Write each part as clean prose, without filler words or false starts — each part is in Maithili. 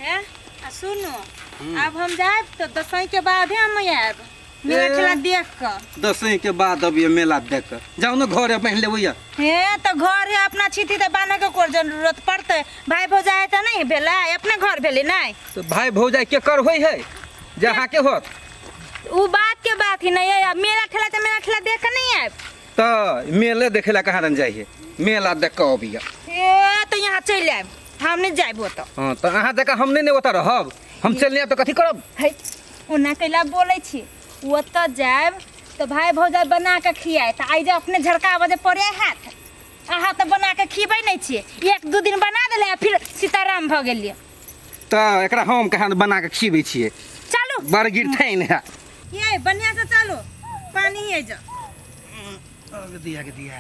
हे आ सुनू, आब हम जायब तऽ दसैँ के बादे हम आयब मेला ठेला देख कऽ। दसैँ के बाद अब ये मेला देख कऽ जाउ ने घरे बान्हि लेबै ये। हे तऽ घर है अपना छिती तऽ बान्हऽ के कोन जरूरत पड़तै? भाय भौजाइ तऽ नहि भेलै, अपने घर भेलै नहि? तऽ भाय भौजाइ केकर होइ है जे अहाँके होत? उ बात के बात ही नहीं है। अब मेला ठेला तऽ मेला ठेला देख कऽ नहीं आयब। तऽ मेले देखे ला कहाँ रन जाइ है, मेला देख कऽ अबिया। हे तऽ यहाँ चलि आयब, हम नहीं जायब ओतऽ। हाँ तऽ अहाँ जकाँ हम नहि ने ओतऽ रहब, हम चलि आयब तऽ कथी करब? है ओना कैला बोलै छी, ओतऽ जायब तऽ भाय भौजाइ बना कऽ खियाए तऽ आइ जे अपने झड़का बजे पड़े हाथ। अहाँ तऽ बना कऽ खिबै नहि छियै, एक दू दिन बना देलै आ फिर सीताराम भऽ गेलियै। तऽ एकरा हम कहाँ बना कऽ खिबै छियै? चलू। बड़ गिरथैन है। ये बढ़िया से चलू, पानी है जो। दिया के दिया।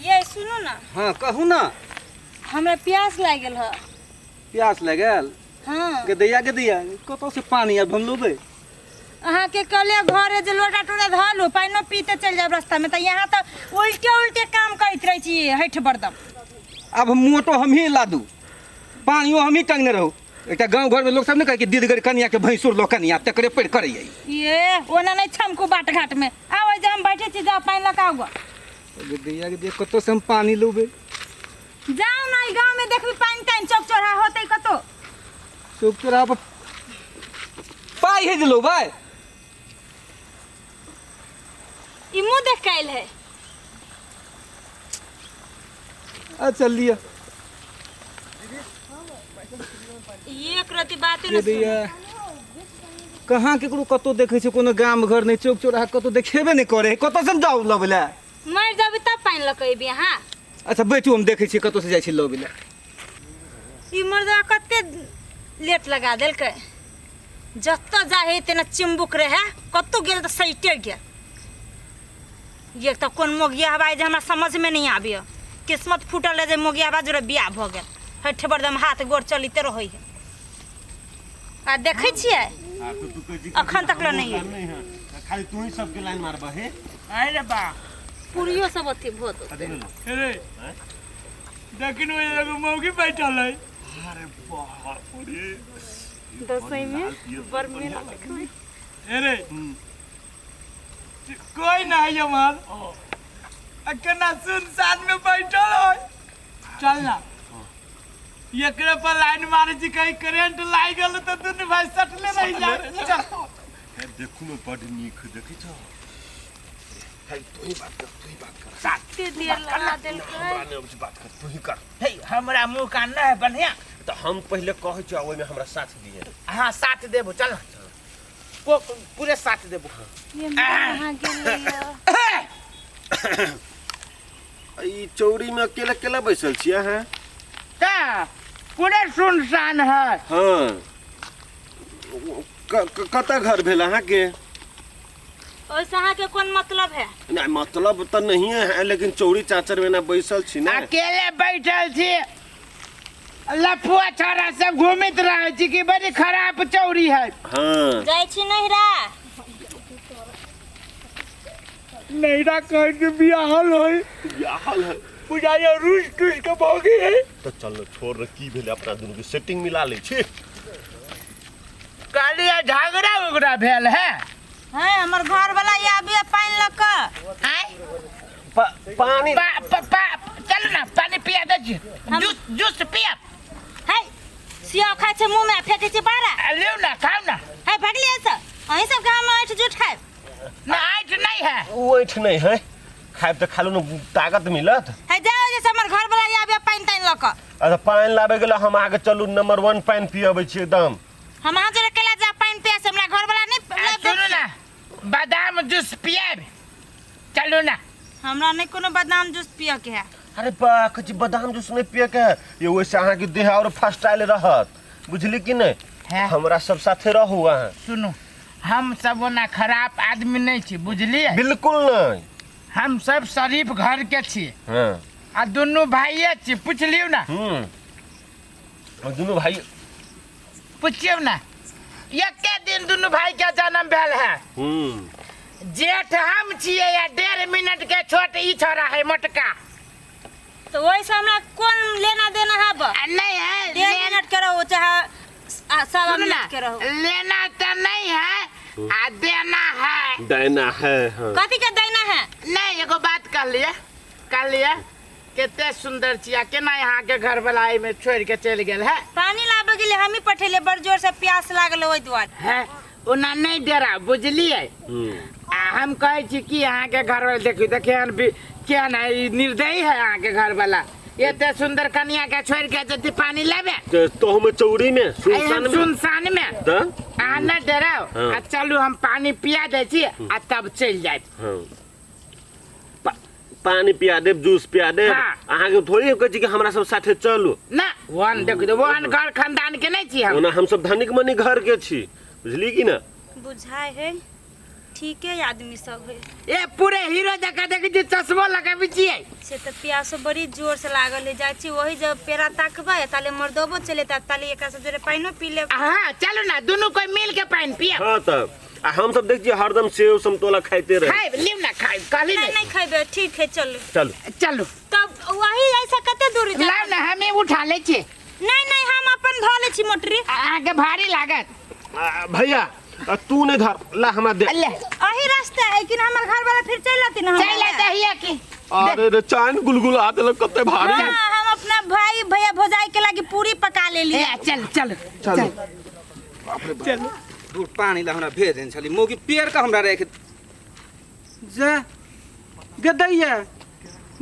ये सुनू ना। हाँ कहू ना। हमरा प्यास लागल है। प्यास लागल? हाँ। गदैया गदैया कतऽ से पानी आब हम लेबै? अहाँके कहलियै घरे जे लोटा टोटा धऽ लू, पानिओ पीते चलि जायब रास्तामे, तऽ यहाँ तऽ उल्टे उल्टे काम करैत रहै छी हठि बरदम। आब हम मोटो हमही लादू, पानियो हमही टंगने रहू। एकटा गाँव घरमे लोक सब नहि कहै कि दीदगर कनियाके भैंसुर लो कनिया तकरे पड़ि करैए। ये ओना नहि छमकू बाट घाटमे। आउ जे हम बैठे छी, जाउ पानि लऽ कऽ आउ गऽ। गदैया गदैया कतऽ से हम पानि लेबै? जाउ ने ई गाँवमे देखबी पानि तानि चौक चौराहा होतै कतौ। चौक चौराहा पर पाइ है जे लेबै? ई मुँह देख कऽ आयल है। अच्छा लिअ। एक रति बाते न गदैया कहाँ केकरो कतौ देखै छै, कोनो गाम घर नहि, चौक चौराहा कतौ देखेबे नहि करै है, कतऽ से जाउ लबै लए? मरि जेबै तब पानि लऽ कऽ एबी अहाँ। अच्छा बैठू, हम देखै छियै कतौ से जाइ छी लबै लए। ई मर्दा कते लेट लगा देलकै, जतऽ जाइ है तेना चिम्बुक रहै, कतौ गेल तऽ सैटे गेल। ये तऽ कोन मोगिया हवा जे हमरा समझमे नहि आबैए। किस्मत फूटल रहै जे मोगिया हवा जोड़े बियाह भऽ गेल। हठ बरदम हाथ गोड़ चलिते रहै है। आ देखै छियै अखन तक लऽ नहि एलै। खाली तू ही सबके लाइन मारबह हे। अरे बा पूरियो सब अथी भऽ जेतै। अरे देखिन एगो मौगी बैठल है। अरे बाप रे, दसैँ में बड़ मेला देखबै। अरे कोई नहीं हमार, आ केना सुनसान में बैठल है। चल ना एकरे पर लाइन मारे छी, कहीं करेंट लागि गेल तऽ दुनू भाई सटले रहि जाए। चल। हे देखू ने बड नीक देखै छौ। हे तू ही बात कर, तू ही बात कर। कते देर लगा देलकै। हमरा नहि अबै छै बात कर, तू ही कर। हे हमरा मुँह कान नहि है बढ़िया। तऽ हम पहिले कहै छियौ, ओहिमे हमरा साथ दिहे। हाँ साथ देबो, चल ना पूरे साथ देबो। ये कहाँ गेलैया? ई चौरी में अकेला अकेला बैसल छियै अहाँ? का पूरे सुनसान है। हाँ कतऽ घर भेल अहाँके? ओहिसँ अहाँके कोन मतलब है? नहीं मतलब तऽ नहीं है, लेकिन चौरी चाचर में ना बैसल छी ना। अकेले बैठल छी, लफुआ छोरा सब घूमित रहे छी कि बड़ी खराब चौरी है। हाँ जाइ छी नैहरा। नैहरा कह के बियाहल है। बियाहल है बुझाइयो रूस टूस के भोगी है। तो चल छोड़ रे, की भेलै अपना दुनू के सेटिंग मिला लै छी। कहलियै झगड़ा उगड़ा भेल है? है हमर घर वाला आबिए पानि लऽ कऽ। आय पानी पा, पा, पा, चलू ना पानी पिया दै छी, जूस जूस पिया। है सिया खाइ छै मुँह में फेकै छै बाहर। आ, लिउ ना खाउ ना। है भगलियै से अहीं सबके हम ऐठ जूठ खायब। ना ऐठ नहीं है। ओ ऐठ नहीं है, खायब तऽ खालू ने ताकत मिलत। है जाओ जैसे हमर घर वाला आबिए पानि तानि लऽ कऽ। अच्छा पानि लाबे गेल, हम अहाँके चलू नंबर 1 पानि पियबै छी एकदम। हम अहाँ जोरे केला जा पानि पिया से हमरा घर वाला नहीं आ, सुनू ना बादाम जूस पियाब, चलू ना। हमरा नहीं कोनो बादाम जूस पिय के है। अरे बा कथी बादाम जूस नहीं पिय के है? ये वैसे अहाँके देह और फर्स्ट आयल रहत, बुझली कि नहीं? है। हमरा सब साथे रहू अहाँ। सुनू हम सब ओना खराब आदमी नहीं छी, बुझलियै? बिल्कुल नहीं। हम सब शरीफ घर के छी। हाँ। आ दुनू भाइये छी, पूछ लियौ ना। और दुनू भाई पूछियौ ना, एके दिन दुनू भाई के जन्म भेल है। जेठ हम छियै आ 1.5 मिनट के छोट ई छोरा है मोटका। तो वैसे हमरा कोन लेना देना है बा? आ नहीं है, 1.5 मिनट के रहो चाहे सवा सुन ना, मिनट के रहो। लेना तो नहीं है आ देना है। देना है, हाँ। कथी के देना है? नहीं, एगो बात कह लिया, कह लिया कते सुंदर छिया, केना यहाँ के घर वाला एहिमे छोड़ के चलि गेल है। पानी लाबे गेलै, हमही पठेलियै, बड़ जोर से प्यास लागल ओहि दुआरे। है ओना नहीं डेरा, बुझलियै? आ हम कहै छी कि अहाँके घर वाला देखियौ तऽ केहन केहन है, ई निर्दयी है अहाँके घर वाला, एते सुंदर कनिया के छोड़ के जति पानी लाबे तो तोहमे चौरी में सुनसान में। सुनसान में। तऽ अहाँ नहि डराउ। हाँ। आ चलू, हम पानी पिया दै छी आ तब चलि जायब। हाँ, पानी पिया देब, जूस पिया देब। हाँ। अहाँके थोड़ी कहै छी कि हमरा सब साथे चलू। ना, ओहन देखियौ, ओहन घर खानदान के नहि छी हम। ओना हमसब धनिक मनी घर के छी, बुझली कि ना? बुझाइ है ठीके आदमी सब है। ए पूरे हीरो जकाँ देखै छी, चश्मो लगाबै छियै। से तऽ प्यासो बड़ी जोर से लागल है, जाइ छी वही जब पेड़ा ताकबै ताले मर्दबो चले ताले एकरा सब जोरे पानिओ पी लेब। हाँ चलू ना, दुनू कोई मिल के पानि पियब। हाँ, तऽ आ हमसब देख छियै हरदम सेब समतोला खाइते रहे। खाइब लिब ना, खाइब कहली। नहीं ने नहीं खैबै, ठीक है, चलू। चलू। चलू। तब वही ऐसा कते दूर जाय? लाउ ना, हमे उठा लै छियै। नहीं नहीं, हम अपन धो लै छी मोटरी। अहाँके भारी लागत। भैया, तू नहीं धर ला, हमरा दे। ले। अही रास्ता है कि हमर घर वाला फिर चलि अथिन हमरा चलि अयतै हिया की। अरे रे, चान गुलगुला देलक, कते भारी। हाँ, हम अपना भाई भैया भौजाई के लागी पूरी पका लेली। ए चल चल। चलू। चल। दूर पानी ला हमरा भेज देने छली मौगी, पेड़ का हमरा राखि जा गदैया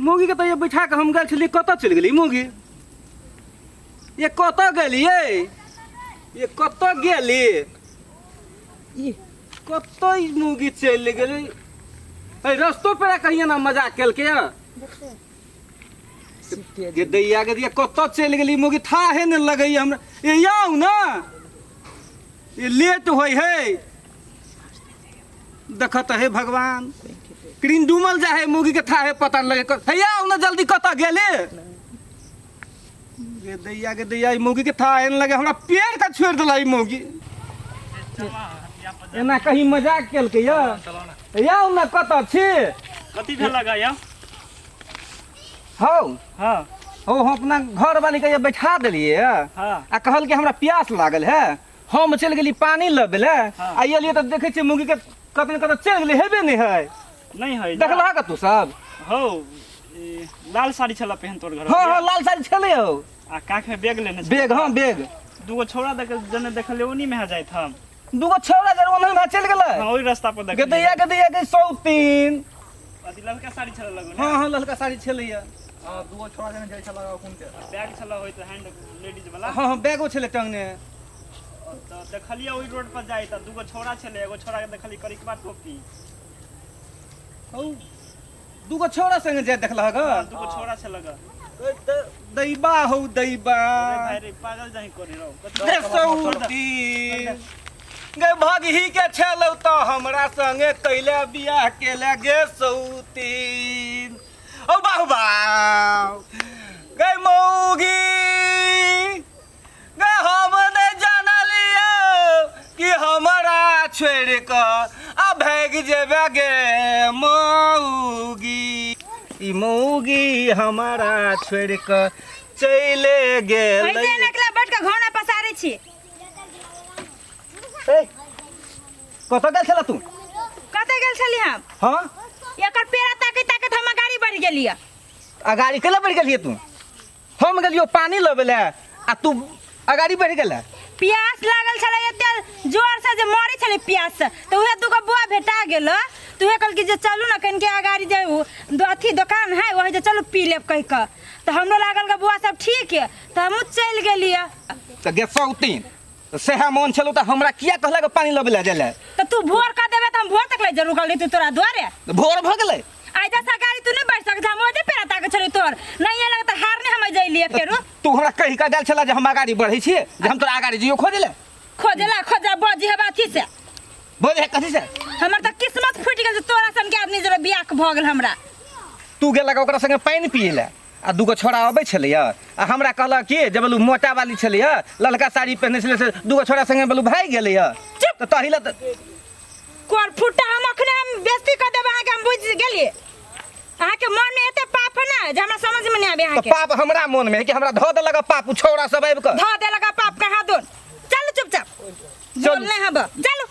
मौगी के तऽ बैठा के हम गेल छली, कतऽ चलि गेली मौगी? ये कतऽ गेलियै? ये कतऽ गेली? ई कतऽ ई मौगी चलि गेलै? एहि रस्तो पेड़ा कहिया ना मजाक केलकै हँ गे दैया गे दैया, कतऽ चलि गेली मौगी? थाहे नहि लगैया हमरा। ए आउ ना, ये लेट होइ है। देखत हे भगवान, क्रीन डूमल जा है, मौगी के थाहे पता नहीं लगे। हे आउ ना जल्दी, कतऽ गेले गे दैया गे दैया? ई मौगी के थाहे नहीं लगे हमरा, पेड़ का छोड़ि देला ई मौगी। एना कहीं मजाक केलकै यऽ। हे आउ ना, कतऽ छी? कथी भेल लगा यौ? हौ। हाँ। हो, हम अपना घर वाली के बैठा देलियै। हाँ। आ कहल कि हमरा प्यास लागल है, हम चलि गेली पानी लबे ले। हाँ। आ एलियै तऽ देखै छियै मुगी के कतऽ ने कतऽ चलि गेलै, हेबे नहि है। नहीं है। देखलह का तू सब? हौ, ई लाल साड़ी छला पेहन तोर घर? हाँ हाँ, लाल साड़ी छलै हौ। आ काख में बैग लेने छला। बैग, हाँ बैग। दूगो छोड़ा देख जने देखले ओनी में जाइत हम। दूगो छौड़ा जर ओनहि में चलि गेलै। हाँ, ओहि रास्ता पर देखलियै। गदैया गदैया के सौतीन। अथी ललका साड़ी छला लगो ने? हाँ हाँ, ललका साड़ी छलैया। दूगो छोड़ा जने जाइ छला कोन के। बैग छला होइत हैंड लेडीज वाला। हाँ हाँ, बैगो छलै टंगने। तऽ देखलियै ओहि रोड पर जाइत आ दूगो छोड़ा छलै, एगो छोड़ा के देखली करिकबा टोपी। हौ, दूगो छौड़ा संगे जाइत देखलह ग? हाँ, दूगो छोड़ा छला ग। दैबा हौ दैबा। अरे भाई रे, पागल जाहि करे रहो। रे सौतीन गे, भगही के छलौ तऽ हमरा संगे कैले बियाह केले गे सौतीन। ओ बाहुबा गे मौगी गे, हम नहि जानलियौ कि हमरा छोड़ि कऽ आ भागि जेबे गे मौगी। ई मौगी हमरा छोड़ि कऽ चलि गेलै। ऐसे ने एकला बैठ के घोड़ा पसारै छी। ए, कतऽ गेल छला तू? कतऽ गेल छली हम? हाँ। एकर पेड़ा ताकैत ताकैत हम गाड़ी बढ़ि गेलियै। अगाड़ी केला बढ़ि गेलियै तू? हम गेलियो पानी लबै लए आ तू अगाड़ी बढ़ि गेलै। प्यास लागल छलै एते जोर से जे मरे छलै प्यास से, तऽ उहे दूगो बुआ भेटा गेल तऽ उहे कहलकै जे चलू ने कनिके अगाड़ी जे अथी दोकान है वही जे चलू पी लेब कहि कऽ, तऽ हमरो लागल के बुआ सब ठीक है तऽ हमहूँ चलि गेलियै। तऽ गे सौतीन, सएह मोन छलौ तऽ हमरा किया कहलक पानी लबै लए जाय लए? तऽ तू भोर कऽ देबे तऽ हम भोर तक ले जरूर रुकल रहितौ तोरा दुआरे। भोर भऽ गेलै। आइ जैसा गाड़ी तू नहीं बैठ सकत, हम ओजे पेड़ा ताके छलै तोर नहीं एलक तऽ हार नहीं हम जइलियै फेरो। तू हमरा कहि कऽ गेल छला जे हम अगाड़ी बढ़ै छियै, जे हम तोरा अगाड़ी जइयो खोजै लए। खोजला खोजा बजी हेबा अथी से। बोल है कथी से? हमर तऽ किस्मत फूटि गेल जे तोरा सन के आदमी जरा बियाह भऽ गेल हमरा। तू गेलक ओकरा संगे पानि पियै लए आ दूगो छोड़ा अबै छलैया आ हमरा कहलक कि जे बोलू मोटा वाली छलैया, ललका साड़ी पहिने छलै, से दूगो छोड़ा संगे बोलू भागि गेलैया। चुप। तऽ तही लए तऽ कोर फुट्टा, हम अखने हम बेइज्जती कऽ देब अहाँके, हम बुझि गेलियै। अहाँके मन में एते पाप है ना जे हमरा समझ में नहीं आबे तऽ अहाँके। पाप हमरा मोन में है कि हमरा धऽ देलक पाप उ छौड़ा सब आबि कऽ। धऽ देलक पाप कहाँ दोन, चलू चुपचाप। बोलने हब चलो।